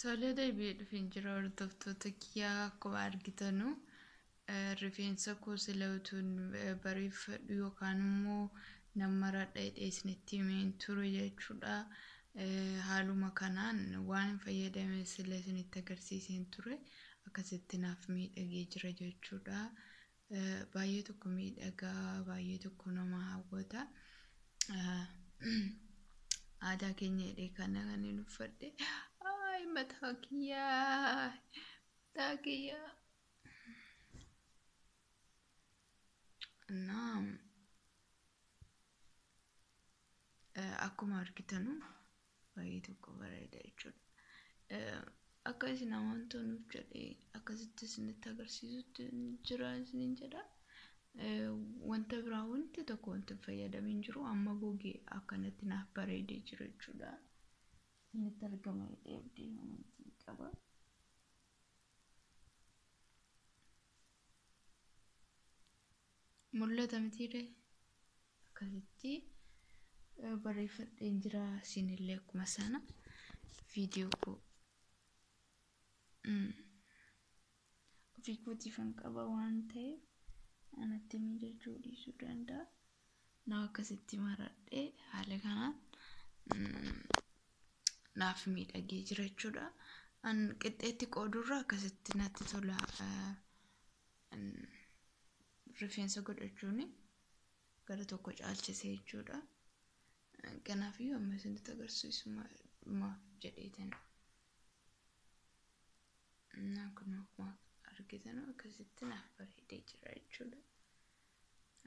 Tole deebi'ee dhufeen jira hordoftoota kiyyaa akkuma argitanu rifeensa koo sila utuun bareeffadhu yookaan immoo nan maradha jedhee isinitti himeen ture jechuudha. Haaluma kanaan waan hin fayyadame sila isinitti agarsiiseen ture akkasitti naaf miidhagee jira jechuudha. Baay'ee tokko miidhagaa, baay'ee tokko nama hawwata. Aadaa keenya jedhee kana kan hin uffadhe. Ay, mataa kiyyaa, mataa kiyyaa. Akkuma argitanu baay'ee tokko bareeda jechuudha. Akka isin amantanuuf jedhee akkasitti isinitti agarsiisutti jira isiniin jedha. Wanta biraa wanti tokko wanti hin fayyadamin jiru amma gogee akkanatti naaf bareedee jira jechuudha. Isinitti argama jedhee abdii amantii qaba. Mul'ata mitiiree akkasitti bareeffadheen jira isinillee akkuma sana viidiyoo koo ofii kootiifan qaba waan ta'eef anatti mijachuu dhiisuu danda'a. Na akkasitti maradhee haala kanaan naaf miidhagee jira jechuudha. An qixxeetti qoodurra akkasitti natti tola rifeensa godhachuun gara tokko caalchisee jechuudha. Kanaafiyyuu amma isinitti agarsiisumaaf jedheetan. Kun akkuma argitan akkasitti naaf bareedee jira jechuudha.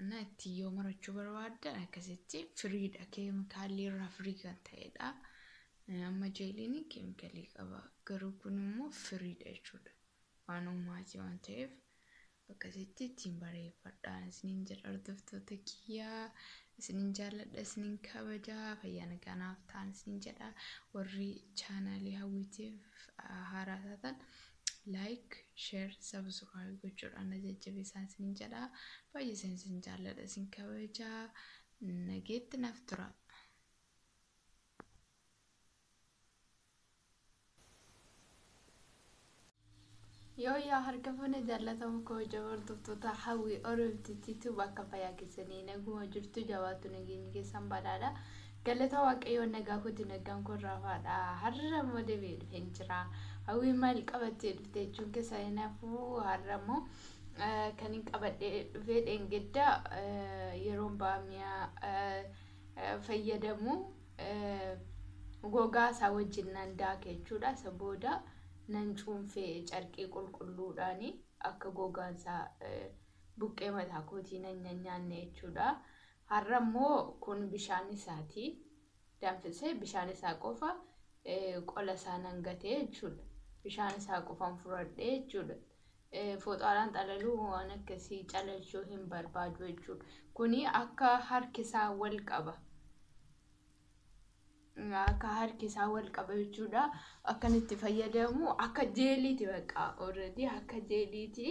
Innaa itti yoo marachuu barbaaddan akkasitti firiidha. Keemikaalii irraa firii kan ta'edha. Amma jeeliin keemikaalii qaba. Garuu kun immoo firiidha jechuudha. Waan uumaati waan ta'eef akkasitti ittiin bareeffadhaa isiniin jedha hordoftoota kiyyaa. Isiniin jaalladha, isiniin kabajaa, fayyaa nagaa naaf ta'an isiniin jedha. Warri chaanaalii hawwiitiif haaraa taatan like, share, subscribe gochuudhaan na jajjabeessaa isiniin jedha. Baay'ee isin jaalladha, isin kabajaa. Nageetti naaf tura. Yoo yaa harka fuune jaallatamu kabajaa hordoftoota hawwii Oromtittiitu bakka fayyaa keessanii naguma jirtu jabaatu nageenyi keessan badhaadha. Galata Waaqayyoon nagaa kooti nagaan kun raafaadha. Har'a immoo deebi'ee dhufeen jira. Hawwii maal qabattee dhufte jechuun keessaa hin hafu. Har'a immoo kan hin qabadhee dhufee dheengadda yeroon baamiyaa fayyadamu gogaa isaa wajjin nan daake jechuudha. Isa booda nan cuunfee carqii qulqulluudhaan akka gogaan isaa buqqee mataa kootii nan nyaanne jechuudha. Har'a immoo kun bishaan isaati. Danfisee bishaan isaa qofa qola isaa nan gatee jechuudha. Bishaan isaa qofan fudhadhee jechuudha. Fooxaadhaan xalaluu waan akkasii calalchuu hin barbaadu jechuudha. Kuni akka harki isaa wal qaba. Akka harki isaa wal qaba jechuudha. Akkan itti fayyadamu akka jeeliiti bakka already akka jeeliiti.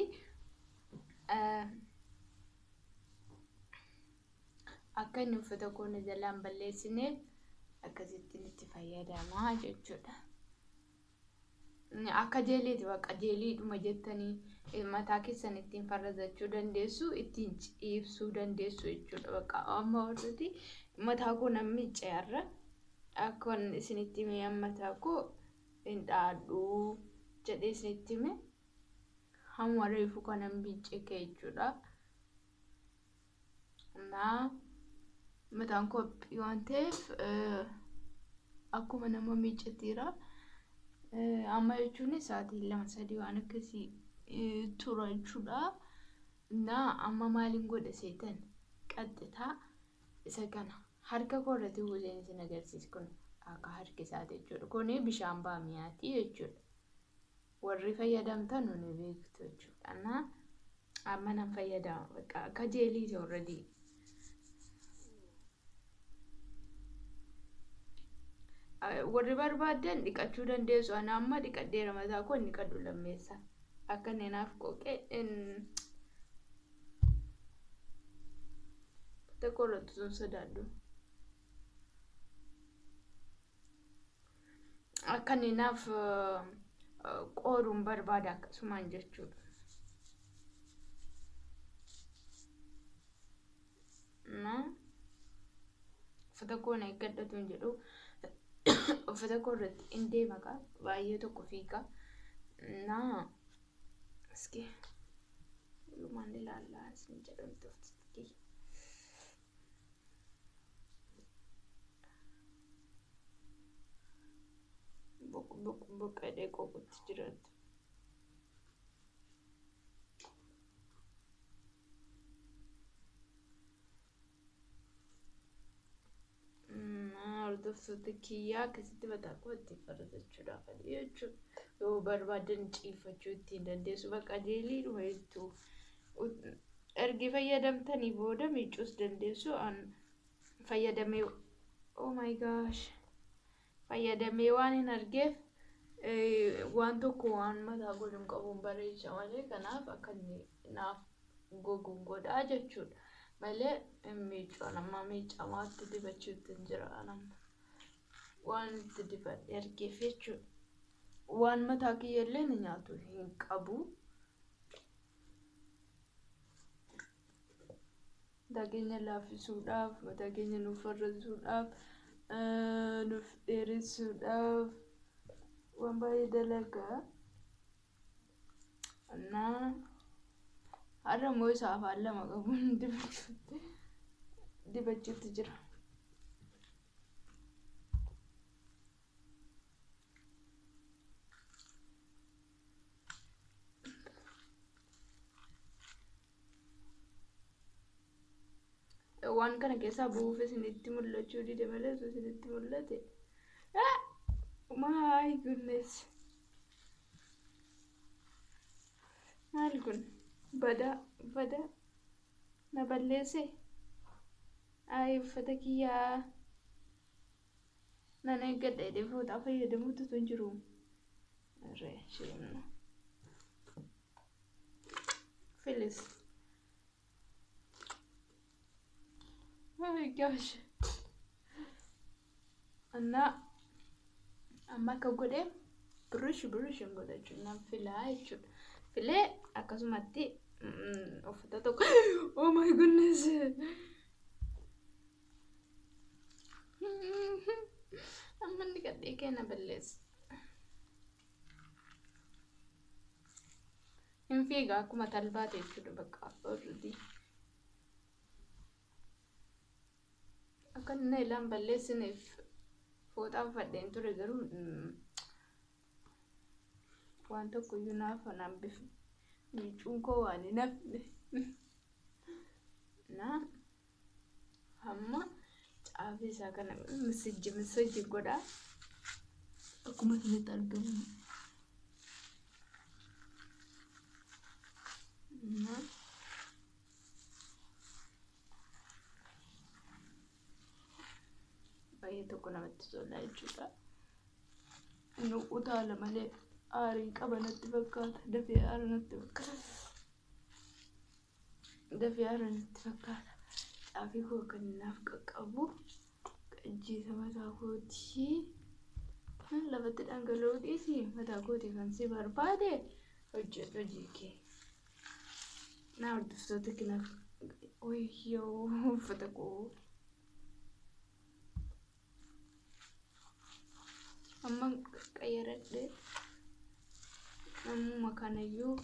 Akka inni uffata koo na jalaan balleessineef akkasittiin itti fayyadamaa jechuudha. Akka jeeliiti bakka jeeliidhuma jettanii mataa keessan ittiin farrazachuu dandeessu, ittiin ciibsuu dandeessu jechuudha. Bakka amma already mataa koo nan miicce har'a. Akka isinitti hime mataa koo hin dhaadhu jedhee isinitti hime hamma reefu kanan miicce ka'e jechuudha. Naa mataan koo haphii waan ta'eef akkuma nama miicceetiira. Amma jechuun sa'aatii 2-3 waan akkasii tura jechuudha. Naa amma maaliin godha seetan qaxxitaa isa kana harka koo irratti buuseen isin agarsiisa kun akka harki isaati jechuudha. Kuni bishaan baamiyaati jechuudha. Warri fayyadamtan ni beektu jechuudha. Naa amma nan fayyadama bakka akka jeeliiti already. Warri barbaaddan dhiqachuu dandeessu. Ana amma dhiqadheera mataa koo hin dhiqadhu lammeessa. Akka inni naaf qoqee xiqqoo irratti sun sodaadhu. Akka inni naaf qooduun barbaada akkasumaan jechuudha. Uffata koo na eeggadhatu hin jedhu. Uffata koo irratti hin deema kaa baay'ee tokko fiiga. Naa iski walumaan ilaallaa isin jedhamtu uffata. Boq boq boq jedhee qoqutti jiraatu. Hordoftoota kiyyaa, akkasitti mataa koo ittiin faradachuudhaaf jechuudha. Yoo barbaadan ciifachuu ittiin dandeessu, bakka jeeliidhuma jettu. Ergi fayyadamtanii booda miicuus dandeessu. Fayyadamee, oh my gosh, fayyadamee waan hin argeef waan tokko waan mataa godhuun qabuun bareecha malee, kanaaf akka inni naaf goguun godhaa jechuudha. Malee miicuun amma miicamaatti dibachuutti hin jira amma. Waan itti dibadhe argeef jechuudha. Waan mataa kiyya illee ni nyaatu hin qabu. Mataa keenya laaffisuudhaaf, mataa keenya nuuf farrasuudhaaf, nuuf dheeressuudhaaf waan baay'ee dalagaa. Innaa har'a immoo isa afaan lama qabuun dibachuutti jira. Waan kana keessaa bu'uuf isinitti mul'achuu dide malee osoo isinitti mul'ate. My goodness. Maal kun? Badaa badaa na balleesse. Ayi, uffata kiyyaa nan eeggadha jedhee fooxaa fayyadamuutu tun jiru. Irree isheen. Filis. Oh my gosh. እና amma akka godhe brush brush hin godha jechuudha. Nan filaa jechuudha. Filee akkasumatti uffata tokko, oh my goodness. Amma inni gadhee kenna balleessa. Hin fiiga akkuma talbaate jechuudha bakka already. Akka inni ilaan balleessineef fooxaa uffadheen ture, garuu waan tokko iyyuu naaf naan bifne, miicuun koo waan hin hafne. Na hamma caafii isaa kana misijji misijji godhaa akkuma isinitti argamu. Na baay'ee tokko namatti tola jechuudha. Inni utaala malee aarii qaba natti fakkaata. Dafee aara natti fakkaata. Dafee aara natti fakkaata. Caafii koo kan naaf qaqqabu qajjiisa mataa kootii lafatti dhangala'uu dhiisi, mataa kootii kan si barbaade hojjedhu hojii kee. Na hordoftoota kanaaf, wayyoo, uffata koo. Amma qayyaradhe ammuma kanayyuu.